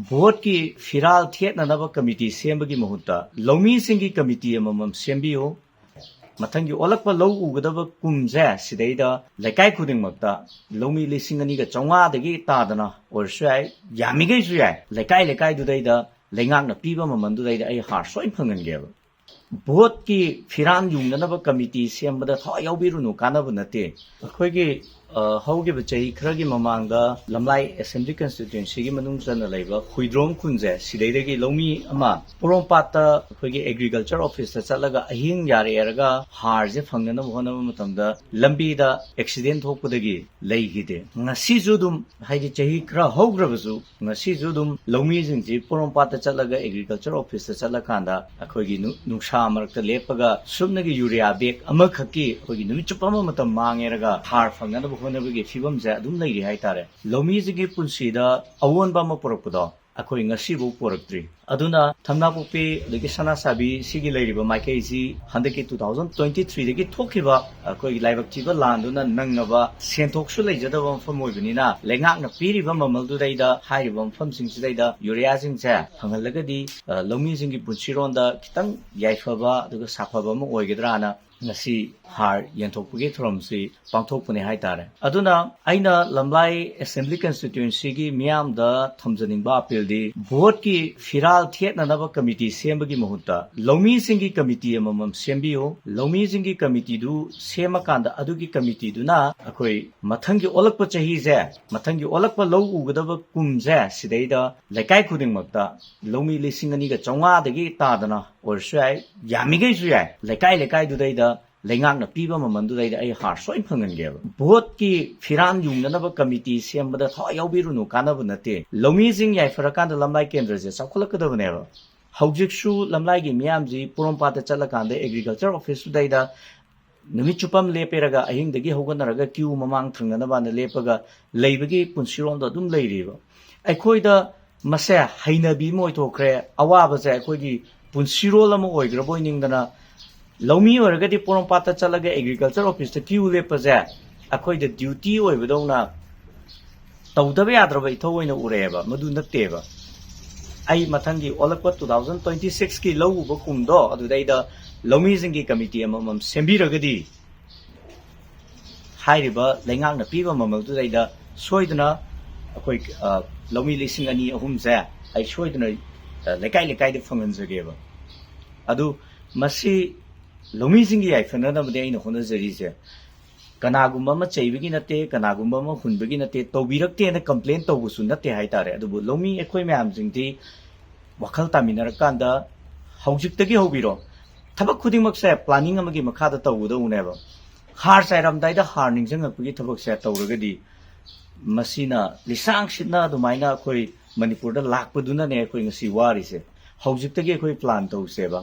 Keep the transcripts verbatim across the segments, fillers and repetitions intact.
ꯚꯣꯠꯀꯤ ꯐꯤꯔꯥꯜ ꯊꯦꯠꯅꯅꯕ committee ꯁꯦꯝꯕꯒꯤ ꯃꯍꯨꯠꯇ ꯂꯧꯃꯤꯁꯤꯡꯒꯤ ꯀꯃꯤꯇꯤ ꯑꯃꯃꯝ ꯁꯦꯝꯕꯤꯌꯨ꯫ ꯃꯊꯪꯒꯤ ꯑꯣꯜꯂꯛꯄ ꯂꯧ ꯎꯒꯗꯕ ꯀꯨꯝꯁꯦ ꯁꯤꯗꯩꯗ ꯂꯩꯀꯥꯏ ꯈꯨꯗꯤꯡꯃꯛꯇ ꯂꯧꯃꯤ ꯂꯤꯁꯤꯡ ꯑꯅꯤꯒ ꯆꯥꯝꯃꯉꯥꯗꯒꯤ ꯇꯥꯗꯅ ꯑꯣꯏꯔꯁꯨ ꯌꯥꯏ, ꯌꯥꯝꯃꯤꯈꯩꯁꯨ ꯌꯥꯏ, ꯂꯩꯀꯥꯏ ꯂꯩꯀꯥꯏꯗꯨꯗꯩꯗ ꯂꯩꯉꯥꯛꯅ ꯄꯤꯕ ꯃꯃꯜꯗꯨꯗꯩꯗ ꯑꯩ ꯍꯥꯔ ꯁꯣꯏꯅ ꯐꯪꯍꯟꯒꯦꯕ꯫ ꯚꯣꯠꯀꯤ ꯐꯤꯔꯥꯟ ꯌꯨꯡꯅꯅꯕ ꯀꯃꯤꯇꯤ ꯁꯦꯝꯕꯗ ꯊꯋꯥꯏ ꯌꯥꯎꯕꯤꯔꯨꯅꯨ, ꯀꯥꯟꯅꯕ ꯅꯠꯇꯦ꯫ ꯑꯩꯈꯣꯏꯒꯤ, ꯑ, ꯍꯧꯈꯤꯕ ꯆꯍꯤ ꯈꯔꯒꯤ ꯃꯃꯥꯡꯗ ꯂꯝꯂꯥꯏ ꯑꯦꯁꯦꯝꯕ꯭ꯂꯤ ꯀꯟꯁꯇꯤꯇ꯭ꯋꯦꯟꯁꯤꯒꯤ ꯃꯅꯨꯡ ꯆꯟꯅ ꯂꯩꯕ ꯍꯨꯏꯗ꯭ꯔꯣꯝ ꯈꯨꯟꯁꯦ, ꯁꯤꯗꯩꯗꯒꯤ ꯂꯧꯃꯤ ꯑꯃ ꯄꯣꯔꯣꯝꯄꯥꯠꯇ ꯑꯩꯈꯣꯏꯒꯤ ꯑꯦꯒ꯭ꯔꯤꯀꯜꯆꯔ ꯑꯣꯐꯤꯁꯇ ꯆꯠꯂꯒ ꯑꯍꯤꯡ ꯌꯥꯔꯦꯔꯒ ꯍꯥꯔꯁꯦ ꯐꯪꯅꯅꯕ ꯍꯣꯠꯅꯕ ꯃꯇꯝꯗ ꯂꯝꯕꯤꯗ ꯑꯦꯛꯁꯤꯗꯦꯟ ꯊꯣꯛꯄꯗꯒꯤ ꯂꯩꯈꯤꯗꯦ꯫ ꯉꯁꯤꯁꯨ ꯑꯗꯨꯝ, ꯍꯥꯏꯗꯤ ꯆꯍꯤ ꯈꯔ ꯍꯧꯈ꯭ꯔꯕꯁꯨ, ꯉꯁꯤꯁꯨ ꯑꯗꯨꯝ ꯂꯧꯃꯤꯁꯤꯡꯁꯤ ꯄꯣꯔꯣꯝꯄꯥꯠꯇ ꯆꯠꯂꯒ ꯑꯦꯒ꯭ꯔꯤꯀꯜꯆꯔ ꯑꯣꯐꯤꯁꯇ ꯆꯠꯂꯀꯥꯟꯗ ꯑꯩꯈꯣꯏꯒꯤ ꯅꯨ-, ꯅꯨꯡꯁꯥ ꯃꯔꯛꯇ ꯂꯦꯞꯄꯒ ꯁꯨꯞꯅꯒꯤ ꯌꯨꯔꯤꯌꯥ ꯕꯦꯒ ꯑꯃꯈꯛꯀꯤ ꯑꯩꯈꯣꯏꯒꯤ ꯅꯨꯃꯤꯠ ꯆꯨꯞꯄ ꯑꯃ ꯃꯇꯝ ꯃꯥꯡꯉꯦꯔꯒ ꯍꯥꯔ ꯐꯪꯅꯅꯕ ꯍꯣꯠꯅꯕꯒꯤ ꯐꯤꯕꯝꯁꯦ ꯑꯗꯨꯝ ꯂꯩꯔꯤ ꯍꯥꯏꯇꯥꯔꯦ꯫ ꯂꯧꯃꯤꯁꯤꯒꯤ ꯄꯨꯟꯁꯤꯗ ꯑꯑꯣꯟꯕ ꯑꯃ ꯄꯨꯔꯛꯄꯗꯣ ꯑꯩꯈꯣꯏ ꯉꯁꯤꯐꯥꯎ ꯄꯨꯔꯛꯇ꯭ꯔꯤ꯫ ꯑꯗꯨꯅ ꯊꯝꯅꯥꯄꯣꯛꯄꯤ ꯑꯗꯒꯤ ꯁꯅꯥꯁꯥꯕꯤ ꯁꯤꯒꯤ ꯂꯩꯔꯤꯕ ꯃꯥꯏꯀꯩꯁꯤ ꯍꯟꯗꯛꯀꯤ two thousand twenty threeꯗꯒꯤ ꯊꯣꯛꯈꯤꯕ ꯑꯩꯈꯣꯏꯒꯤ ꯂꯥꯏꯕꯛ ꯊꯤꯕ ꯂꯥꯟꯗꯨꯅ ꯅꯪꯉꯕ ꯁꯦꯟꯊꯣꯛꯁꯨ ꯂꯩꯖꯗꯕ ꯃꯐꯝ ꯑꯣꯏꯕꯅꯤꯅ, ꯂꯩꯉꯥꯛꯅ ꯄꯤꯔꯤꯕ ꯃꯃꯜꯗꯨꯗꯩꯗ ꯍꯥꯏꯔꯤꯕ ꯃꯐꯝꯁꯤꯡꯁꯤꯗꯩꯗ ꯌꯨꯔꯤꯌꯥꯁꯤꯡꯁꯦ ꯐꯪꯍꯜꯂꯒꯗꯤ, ꯑ, ꯂꯧꯃꯤꯁꯤꯡꯒꯤ ꯄꯨꯟꯁꯤꯔꯣꯟꯗ ꯈꯤꯇꯪ ꯌꯥꯏꯐꯕ ꯑꯗꯨꯒ ꯁꯥꯐꯕ ꯑꯃ ꯑꯣꯏꯒꯗ꯭ꯔꯥꯅ ꯉꯁꯤ ꯍꯥꯔ ꯌꯦꯟꯊꯣꯛꯄꯒꯤ ꯊꯧꯔꯝꯁꯤ ꯄꯥꯡꯊꯣꯛꯄꯅꯦ ꯍꯥꯏꯇꯥꯔꯦ꯫ ꯑꯗꯨꯅ ꯑꯩꯅ ꯂꯝꯂꯥꯏ ꯑꯦꯁꯦꯝꯕ꯭ꯂꯤ ꯀꯟꯁꯇꯤꯇ꯭ꯋꯦꯟꯁꯤꯒꯤ ꯃꯤꯌꯥꯝꯗ ꯊꯝꯖꯅꯤꯡꯕ ꯑꯄꯤꯜꯗꯤ, ꯚꯣꯠꯀꯤ ꯐꯤꯔꯥꯜ ꯊꯦꯠꯅꯅꯕ ꯀꯃꯤꯇꯤ ꯁꯦꯝꯕꯒꯤ ꯃꯍꯨꯠꯇ ꯂꯧꯃꯤꯁꯤꯡꯒꯤ ꯀꯃꯤꯇꯤ ꯑꯃꯃꯝ ꯁꯦꯝꯕꯤꯌꯨ꯫ ꯂꯧꯃꯤꯁꯤꯡꯒꯤ ꯀꯃꯤꯇꯤꯗꯨ ꯁꯦꯝꯃꯀꯥꯟꯗ ꯑꯗꯨꯒꯤ ꯀꯃꯤꯇꯤꯗꯨꯅ ꯑꯩꯈꯣꯏ ꯃꯊꯪꯒꯤ ꯑꯣꯜꯂꯛꯄ ꯆꯍꯤꯁꯦ, ꯃꯊꯪꯒꯤ ꯑꯣꯜꯂꯛꯄ ꯂꯧ ꯎꯒꯗꯕ ꯀꯨꯝꯁꯦ, ꯁꯤꯗꯩꯗ ꯂꯩꯀꯥꯏ ꯈꯨꯗꯤꯡꯃꯛꯇ ꯂꯧꯃꯤ ꯂꯤꯁꯤꯡ ꯑꯅꯤꯒ ꯆꯥꯝꯃꯉꯥꯗꯒꯤ ꯇꯥꯗꯅ ꯑꯣꯏꯔꯁꯨ ꯌꯥꯏ, ꯌꯥꯝꯃꯤꯈꯩꯁꯨ ꯌꯥꯏ, ꯂꯩꯀꯥꯏ ꯂꯩꯀꯥꯏꯗꯨꯗꯩꯗ ꯂꯩꯉꯥꯛꯅ ꯄꯤꯕ ꯃꯃꯜꯗꯨꯗꯩꯗ ꯑꯩ ꯍꯥꯔ ꯁꯣꯏꯅ ꯐꯪꯍꯟꯒꯦꯕ꯫ ꯚꯣꯠꯀꯤ ꯐꯤꯔꯥꯟ ꯌꯨꯡꯅꯅꯕ ꯀꯃꯤꯇꯤ ꯁꯦꯝꯕꯗ ꯊꯋꯥꯏ ꯌꯥꯎꯕꯤꯔꯨꯅꯨ, ꯀꯥꯟꯅꯕ ꯅꯠꯇꯦ꯫ ꯂꯧꯃꯤꯁꯤꯡ ꯌꯥꯏꯐꯔꯀꯥꯟꯗ ꯂꯝꯂꯥꯏ ꯀꯦꯟꯗ꯭ꯔꯁꯦ ꯆꯥꯎꯈꯠꯂꯛꯀꯗꯕꯅꯦꯕ꯫ ꯍꯧꯖꯤꯛꯁꯨ ꯂꯝꯂꯥꯏꯒꯤ ꯃꯤꯌꯥꯝꯁꯤ ꯄꯣꯔꯣꯝꯄꯥꯠꯇ ꯆꯠꯂꯀꯥꯟꯗ ꯑꯦꯒ꯭ꯔꯤꯀꯜꯆꯔ ꯑꯣꯐꯤꯁꯇꯨꯗꯩꯗ ꯅꯨꯃꯤꯠ ꯆꯨꯞꯄ ꯑꯃ ꯂꯦꯞꯄꯦꯔꯒ ꯑꯍꯤꯡꯗꯒꯤ ꯍꯧꯒꯠꯅꯔꯒ ꯀ꯭ꯌꯨ ꯃꯃꯥꯡ ꯊꯪꯅꯅꯕꯅ ꯂꯦꯞꯄꯒ ꯂꯩꯕꯒꯤ ꯄꯨꯟꯁꯤꯔꯣꯜꯗꯣ ꯑꯗꯨꯝ ꯂꯩꯔꯤꯕ꯫ ꯑꯩꯈꯣꯏꯗ ꯃꯁꯦ ꯍꯩꯅꯕꯤ ꯑꯃ ꯑꯣꯏꯊꯣꯛꯈ꯭ꯔꯦ꯫ ꯑꯋꯥꯕꯁꯦ ꯑꯩꯈꯣꯏꯒꯤ ꯄꯨꯟꯁꯤꯔꯣꯜ ꯑꯃ ꯑꯣꯏꯈ꯭ꯔꯕꯣꯏ ꯅꯤꯡꯗꯅ, ꯂꯧꯃꯤ ꯑꯣꯏꯔꯒꯗꯤ ꯄꯣꯔꯣꯝꯄꯥꯠꯇ ꯆꯠꯂꯒ ꯑꯦꯒ꯭ꯔꯤꯀꯜꯆꯔ ꯑꯣꯐꯤꯁꯇ ꯀ꯭ꯌꯨ ꯂꯦꯞꯄꯁꯦ ꯑꯩꯈꯣꯏꯗ ꯗ꯭ꯌꯨꯇꯤ ꯑꯣꯏꯕꯗꯧꯅ ꯇꯧꯗꯕ ꯌꯥꯗ꯭ꯔꯕ ꯏꯊꯧ ꯑꯣꯏꯅ ꯎꯔꯛꯑꯦꯕ꯫ ꯃꯗꯨ ꯅꯠꯇꯦꯕ꯫ ꯑꯩ ꯃꯊꯪꯒꯤ ꯑꯣꯜꯂꯛꯄ ꯇꯨ ꯊꯥꯎꯖꯟ ꯇ꯭ꯋꯦꯟꯇꯤ ꯁꯤꯛꯁꯀꯤ ꯂꯧ ꯎꯕ ꯀꯨꯝꯗꯣ ꯑꯗꯨꯗꯩꯗ ꯂꯧꯃꯤꯁꯤꯡꯒꯤ ꯀꯃꯤꯇꯤ ꯑꯃꯃꯝ ꯁꯦꯝꯕꯤꯔꯒꯗꯤ ꯍꯥꯏꯔꯤꯕ ꯂꯩꯉꯥꯛꯅ ꯄꯤꯕ ꯃꯃꯜꯗꯨꯗꯩꯗ ꯁꯣꯏꯗꯅ ꯑꯩꯈꯣꯏ ꯂꯧꯃꯤ ꯂꯤꯁꯤꯡ ꯑꯅꯤ ꯑꯍꯨꯝꯁꯦ ꯑꯩ ꯁꯣꯏꯗꯅ ꯂꯩꯀꯥꯏ ꯂꯩꯀꯥꯏꯗ ꯐꯪꯍꯟꯖꯒꯦꯕ꯫ ꯑꯗꯨ ꯃꯁꯤ ꯂꯧꯃꯤꯁꯤꯡꯒꯤ ꯌꯥꯏꯐꯅꯅꯕꯗꯤ ꯑꯩꯅ ꯍꯣꯠꯅꯖꯔꯤꯁꯦ꯫ ꯀꯅꯥꯒꯨꯝꯕ ꯑꯃ ꯆꯩꯕꯒꯤ ꯅꯠꯇꯦ, ꯀꯅꯥꯒꯨꯝꯕ ꯑꯃ ꯍꯨꯟꯕꯒꯤ ꯅꯠꯇꯦ, ꯇꯧꯕꯤꯔꯛꯇꯦꯅ ꯀꯝꯄ꯭ꯂꯦꯟ ꯇꯧꯕꯁꯨ ꯅꯠꯇꯦ ꯍꯥꯏꯇꯥꯔꯦ꯫ ꯑꯗꯨꯕꯨ ꯂꯧꯃꯤ ꯑꯩꯈꯣꯏ ꯃꯌꯥꯝꯁꯤꯡꯗꯤ ꯋꯥꯈꯜ ꯇꯥꯃꯤꯟꯅꯔꯀꯥꯟꯗ ꯍꯧꯖꯤꯛꯇꯒꯤ ꯍꯧꯕꯤꯔꯣ꯫ ꯊꯕꯛ ꯈꯨꯗꯤꯡꯃꯛꯁꯦ ꯄ꯭ꯂꯥꯅꯤꯡ ꯑꯃꯒꯤ ꯃꯈꯥꯗ ꯇꯧꯒꯗꯧꯕꯅꯦꯕ꯫ ꯍꯥꯔ ꯆꯥꯏꯔꯝꯗꯥꯏꯗ ꯍꯥꯔ ꯅꯤꯡꯁꯤꯡꯉꯛꯄꯒꯤ ꯊꯕꯛꯁꯦ ꯇꯧꯔꯒꯗꯤ ꯃꯁꯤꯅ ꯂꯤꯁꯥꯡ ꯁꯤꯠꯅ ꯑꯗꯨꯃꯥꯏꯅ ꯑꯩꯈꯣꯏ ꯃꯅꯤꯄꯨꯔꯗ ꯂꯥꯛꯄꯗꯨꯅꯅꯦ ꯑꯩꯈꯣꯏ ꯉꯁꯤ ꯋꯥꯔꯤꯁꯦ꯫ ꯍꯧꯖꯤꯛꯇꯒꯤ ꯑꯩꯈꯣꯏ ꯄ꯭ꯂꯥꯟ ꯇꯧꯁꯦꯕ꯫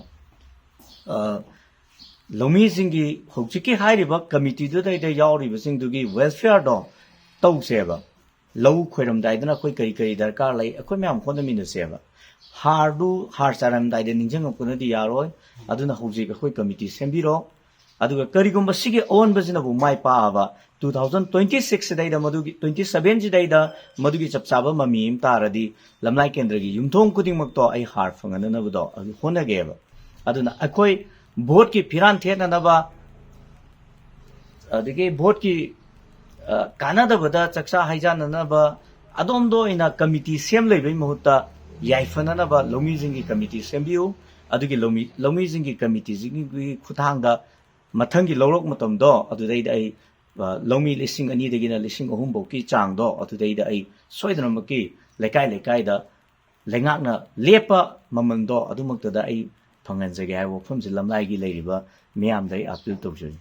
ꯂꯧꯃꯤꯁꯤꯡꯒꯤ ꯍꯧꯖꯤꯛꯀꯤ ꯍꯥꯏꯔꯤꯕ ꯀꯃꯤꯇꯤꯗꯨꯗꯩꯗ ꯌꯥꯎꯔꯤꯕꯁꯤꯡꯗꯨꯒꯤ ꯋꯦꯜꯐꯤꯌꯔꯗꯣ ꯇꯧꯁꯦꯕ꯫ ꯂꯧ ꯈꯣꯏꯔꯝꯗꯥꯏꯗꯅ ꯑꯩꯈꯣꯏ ꯀꯔꯤ ꯀꯔꯤ ꯗꯔꯀꯥꯔ ꯂꯩ, ꯑꯩꯈꯣꯏ ꯃꯌꯥꯝ ꯍꯣꯠꯅꯃꯤꯟꯅꯁꯦꯕ꯫ ꯍꯥꯔꯗꯨ, ꯍꯥꯔ ꯆꯥꯏꯔꯝꯗꯥꯏꯗ ꯅꯤꯡꯁꯤꯡꯉꯛꯄꯅꯗꯤ ꯌꯥꯔꯣꯏ꯫ ꯑꯗꯨꯅ ꯍꯧꯖꯤꯛ ꯑꯩꯈꯣꯏ ꯀꯃꯤꯇꯤ ꯁꯦꯝꯕꯤꯔꯣ꯫ ꯑꯗꯨꯒ ꯀꯔꯤꯒꯨꯝꯕ ꯁꯤꯒꯤ ꯑꯑꯣꯟꯕꯁꯤꯅꯕꯨ ꯃꯥꯏ ꯄꯥꯛꯑꯕ, ꯇꯨ ꯊꯥꯎꯖꯟ ꯇ꯭ꯋꯦꯟꯇꯤ ꯁꯤꯛꯁꯁꯤꯗꯩꯗ ꯃꯗꯨꯒꯤ, ꯇ꯭ꯋꯦꯟꯇꯤ ꯁꯕꯦꯟꯁꯤꯗꯩꯗ ꯃꯗꯨꯒꯤ ꯆꯞ ꯆꯥꯕ ꯃꯃꯤ ꯑꯃ ꯇꯥꯔꯗꯤ ꯂꯝꯂꯥꯏ ꯀꯦꯟꯗ꯭ꯔꯒꯤ ꯌꯨꯝꯊꯣꯡ ꯈꯨꯗꯤꯡꯃꯛꯇꯣ ꯑꯩ ꯍꯥꯔ ꯐꯪꯍꯟꯅꯅꯕꯗꯣ ꯑꯗꯨ ꯍꯣꯠꯅꯒꯦꯕ꯫ ꯑꯗꯨꯅ ꯑꯩꯈꯣꯏ ꯚꯣꯠꯀꯤ ꯐꯤꯔꯥꯟ ꯊꯦꯠꯅꯅꯕ, ꯑꯗꯒꯤ ꯚꯣꯠꯀꯤ ꯀꯥꯟꯅꯗꯕꯗ ꯆꯥꯛꯆꯥ ꯍꯩꯖꯥꯟꯅꯅꯕ ꯑꯗꯣꯝꯗ ꯑꯣꯏꯅ ꯀꯃꯤꯇꯤ ꯁꯦꯝ ꯂꯩꯕꯒꯤ ꯃꯍꯨꯠꯇ ꯌꯥꯏꯐꯅꯅꯕ ꯂꯧꯃꯤꯁꯤꯡꯒꯤ ꯀꯃꯤꯇꯤ ꯁꯦꯝꯕꯤꯌꯨ꯫ ꯑꯗꯨꯒꯤ ꯂꯧꯃꯤ, ꯂꯧꯃꯤꯁꯤꯡꯒꯤ ꯀꯃꯤꯇꯤꯁꯤꯡꯒꯤ ꯈꯨꯠꯊꯥꯡꯗ ꯃꯊꯪꯒꯤ ꯂꯧꯔꯣꯛ ꯃꯇꯝꯗꯣ ꯑꯗꯨꯗꯩꯗ ꯑꯩ ꯂꯧꯃꯤ ꯂꯤꯁꯤꯡ ꯑꯅꯤꯗꯒꯤꯅ ꯂꯤꯁꯤꯡ ꯑꯍꯨꯝ ꯐꯥꯎꯀꯤ ꯆꯥꯡꯗꯣ ꯑꯗꯨꯗꯩꯗ ꯑꯩ ꯁꯣꯏꯗꯅꯃꯛꯀꯤ ꯂꯩꯀꯥꯏ ꯂꯩꯀꯥꯏꯗ ꯂꯩꯉꯥꯛꯅ ꯂꯦꯞꯄ ꯃꯃꯜꯗꯣ ꯑꯗꯨꯃꯛꯇꯗ ꯑꯩ ꯐꯪꯍꯟꯖꯒꯦ ꯍꯥꯏꯕ ꯋꯥꯐꯝꯁꯤ ꯂꯝꯂꯥꯏꯒꯤ ꯂꯩꯔꯤꯕ ꯃꯤꯌꯥꯝꯗ ꯑꯩ ꯑꯥꯄꯤꯜ ꯇꯧꯖꯔꯤ꯫